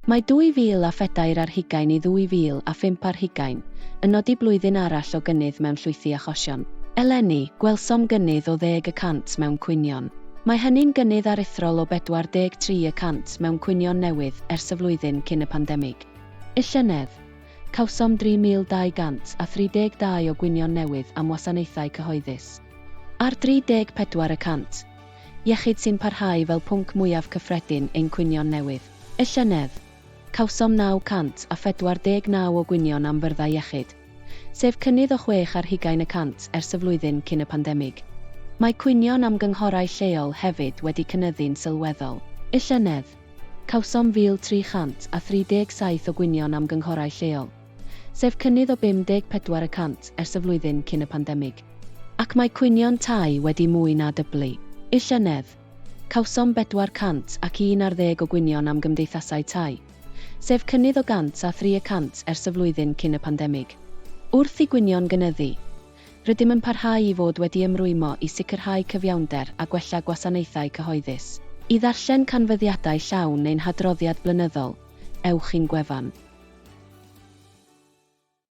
Mae 2004 ar hugain i 2005 ar hugain yn nodi blwyddyn arall o gynnydd mewn llwythi achosion. Eleni, gwelsom gynnydd o 10% mewn cwynion. Mae hynny'n gynnydd aruthrol o 43 y cant mewn cwynion newydd ers y flwyddyn cyn y pandemig. Y llynedd, cawsom 3,232 o gwynion newydd am wasanaethau cyhoeddus. Ar 34%, iechyd sy'n parhau fel pwnc mwyaf cyffredin ein cwynion newydd. Y llynedd, cawsom 949 o gwynion am fyrddau iechyd, sef cynnydd o 26% ers y flwyddyn cyn y pandemig. Mae cwynion am gynghorau lleol hefyd wedi cynyddu'n sylweddol. Y llynedd, cawsom 1,337 o gwynion am gynghorau lleol, sef cynnydd o 54% ers y flwyddyn cyn y pandemig. Ac mae cwynion tai wedi mwy na dyblu. Y llynedd, cawsom 411 o gwynion am gymdeithasau tai, sef cynnydd o 103% ers y flwyddyn cyn y pandemig. Wrth i gwynion gynyddu, rydym yn parhau i fod wedi ymrwymo i sicrhau cyfiawnder a gwella gwasanaethau cyhoeddus. I ddarllen canfyddiadau llawn ein hadroddiad blynyddol, ewch i'n gwefan.